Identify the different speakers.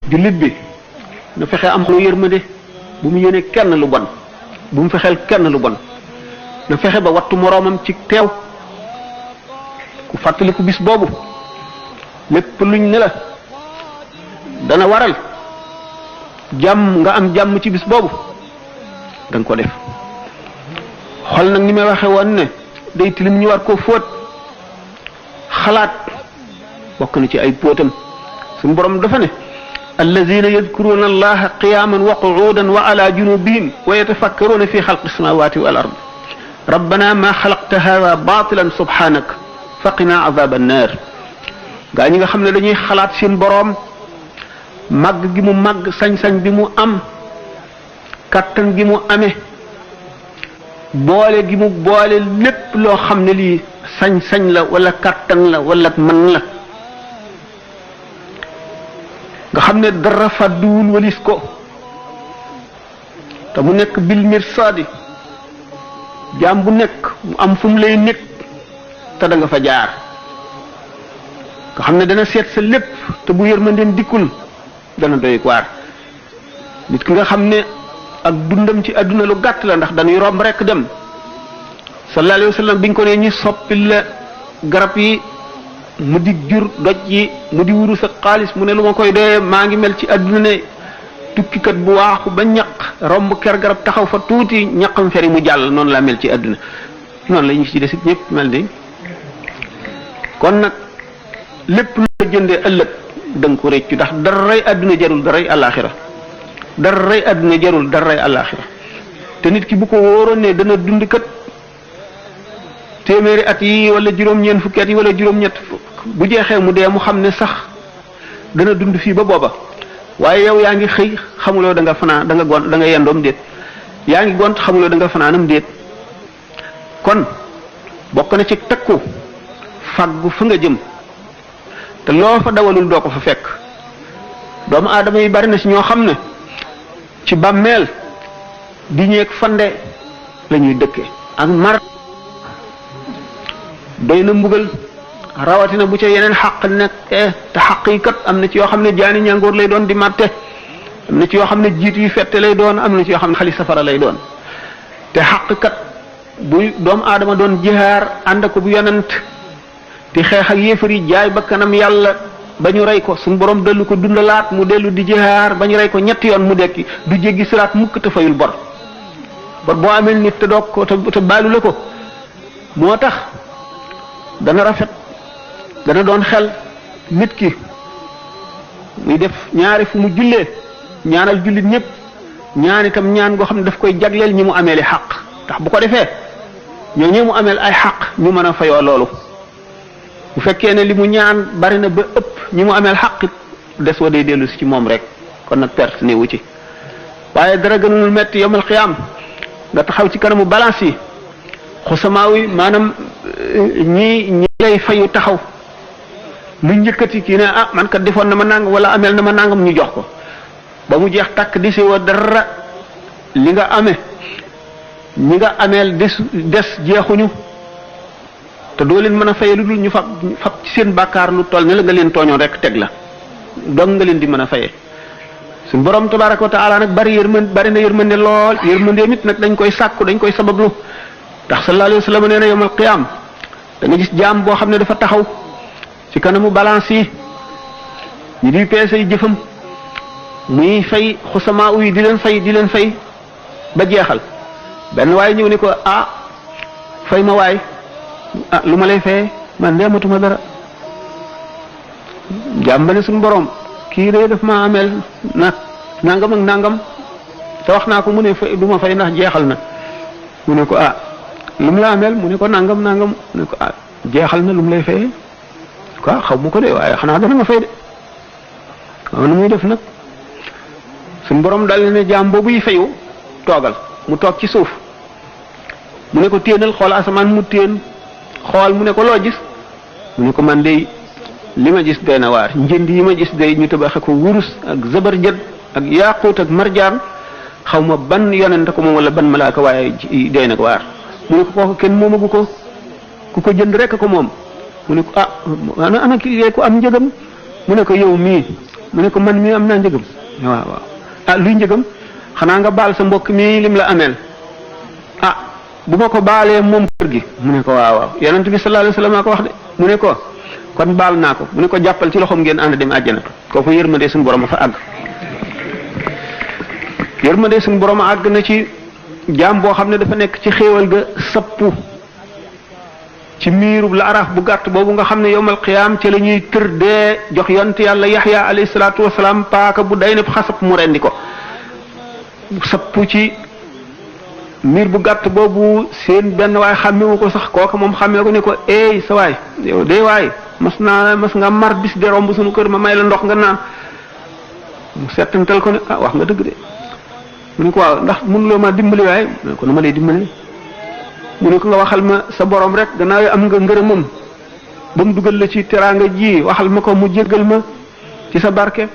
Speaker 1: jullit bi na fexe am lu yërmande bu mu yéene kenn lu bon bu mu fexeel kenn lu bon na fexe ba wattu moroomam ci teew ku fàttaliku bis boobu lépp luñ ne la dana waral jàmm nga am jàmm ci bis boobu danga ko def xol nag ni may waxe woon ne day tilim ñu war koo fóot xalaat bokk na ci ay póotam suñu borom dafa ne alladina yadkuruna allaha qiyaman wa qu'udan wa ala junubihim wa yatafakkaruna fi xalqi samawati wal ard rabbana ma xalaqta hada batilan subhanak faqina azab annar gaa ñi nga xam ne dañuy xalaat seen boroom màgg gi mu màgg sañ-sañ bi mu am kattan gi mu amee boole gi mu boole lépp loo xam ne lii sañ-sañ la wala kattan la wala mën la nga xam ne dara fàdduwul walis ko te mu nekk bil mirsaadi jaam bu nekk mu am fu mu lay nekk te da nga fa jaar nga xam ne dana seet sa lépp te bu yërmandeem dikkul dana doy waar nit ki nga xam ne ak dundam ci àdduna lu gàtt la ndax dañuy romb rekk dem sallallahu alayhi wa sallam biñ ko ne ñi soppil la garab yi mu di jur doj yi mu di wuru sa xaalis mu ne lu ma koy doyee maa ngi mel ci àdduna ne tukkikat bu waaxu ba ñaq romb ker garab taxaw fa tuuti ñaqam feri mu jàll noonu laa mel ci àdduna noonu la ñu ci desit ñëpp mel ni kon nag lépp lu la jëndee ëllëg da nga ko réccu ndax daray àdduna jarul daray àllaaxira daray àdduna jarul daray àllaaxira te nit ki bu ko wóoroon ne dana dund kat téeméeri at yi wala juróom-ñeent fukki at yi wala juróom-ñett bu jeexee mu dee mu xam ne sax dana dund fii ba booba waaye yow yaa ngi xëy xamuloo da nga fanaan da nga gont da nga yendoom déet yaa ngi gont xamuloo da nga fanaanam déet kon bokk na ci takku faggu fa nga jëm te loo fa dawalul doo ko fa fekk doomu aadama yi bari na ci ñoo xam ne ci bàmmeel di ñeeg fande la ñuy dëkke ak mar doy na mbugal rawatina bu ca yeneen xaq nekk te xaq yi kat am na ci yoo xam ne jaani ñàngoor lay doon di màtte am na ci yoo xam ne jiit yu fette lay doon am na ci yoo xam ne xali safara lay doon te xaq kat bu doomu aadama doon jihaar ànd ko bu yonent di xeex ak yéefar yi jaay ba kanam yàlla ba ñu rey ko suñu borom dellu ko dundalaat mu dellu di jihaar ba ñu rey ko ñetti yoon mu dekki du jéggi siraat mukk te fayul bor boo amee nit te doog ko te baalu la ko moo tax dana rafet dana doon xel nit ki muy def ñaari fu mu jullee ñaanal jullit ñëpp ñaan itam ñaan goo xam ne daf koy jagleel ñi mu ameeli xaq ndax bu ko defee ñoo ñi mu ameel ay xaq ñu mën a fayoo loolu bu fekkee ne li mu ñaan bari na ba ëpp ñi mu ameel xaq des wa day dellu si ci moom rek kon nag perte newu ci waaye dara gënul metti yawmal qiyaam nga taxaw ci kanamu balance yi xusamaaw yi maanaam ñi lay fayu taxaw lu njëkkati kii ne ah man kat defoon na ma nangam wala ameel na ma nangam ñu jox ko ba mu jeex takk di si wa dara li nga amee ñi nga ameel des jeexuñu te doo leen mën a faye lu dul ñu fab ci seen bàkkaar lu toll ne la nga leen tooñoon rek teg la dong nga leen di mën a faye suñu borom tabaraka wa taala nag bari na yërmande lool yërmande mit nag dañ koy sàkku dañ koy sabablu ndax sallallahu alayhi wa sallam nee na yawmal qiyaam da nga gis jaam boo xam ne dafa taxaw ci kanamu balance yi ñu di peese yi jëfam muy fay xusamaa yi di leen fay ba jeexal benn waaye ñëw ni ko ah fay ma waay ah lu ma lay fayee man de amatuma dara jaam ba ne suñu borom kii de daf ma ameel nag nangam ak nangam te wax naa ko mu ne fay du ma fay ndax jeexal na mu ne ko ah lu mu la ameel mu ne ko nangam mu ne ko ah jeexal na lu mu lay fayee quoi xaw ma ko de waaye xanaa dana ma fay de waaw nu muy def nag suñu borom dal ne jaam boobu yi fayu toogal mu toog ci suuf mu ne ko téenal xool asamaan mu téen xool mu ne ko loo gis mu ne ko man de li ma gis doy na waar njënd yi ma gis day ñu tabaxe ko wurus ak zabarjad ak yaaquut ak marjaan xaw ma ban yonent ko moom wala ban malaaka waaye doy na ko waar mu ne ko kooku kenn moomagu ko ku ko jënd rek ko moom mu ne ko ah ana kii ko am njëgam mu ne ko yow mii mu ne ko man mii am naa njëgam waaw waaw ah luy njëgam xanaa nga baal sa mbokk mii lim la ameel ah bu ma ko baalee moom kër gi mu ne ko waaw waaw yonent bi sallallahu alayhi wasallam ko wax de mu ne ko kon baal naa ko mu ne ko jàppal ci loxoom ngeen ànd dem àjjana kooku yërmande suñu borom a fa àgg yërmande suñu borom a àgg na ci jaam boo xam ne dafa nekk ci xéewal ga sappu ci miirub la araf bu gàtt boobu nga xam ne yowmal qiyaam ci la ñuy tër dee jox yonent yàlla yaxya alayhi salaatu wasalaam paaka bu day ne xasab mu rendi ko sappu ci miir bu gàtt boobu seen benn waay xàmmewu ko sax kooka moom xàmmee ko ne ko eey sa waay yow de waay mas nga mar bis de romb suñu kër ma may la ndox nga naan mu settantal ko ne ah wax nga dëgg de mu ne ko waaw ndax mënuloo ma dimbali waaye mu ne ko nu ma lay dimbali mu ne ko nga waxal ma sa borom rek gannaaw am nga ngërëmam ba mu dugal la ci teraanga ji waxal ma ko mu jéggal ma ci sa barke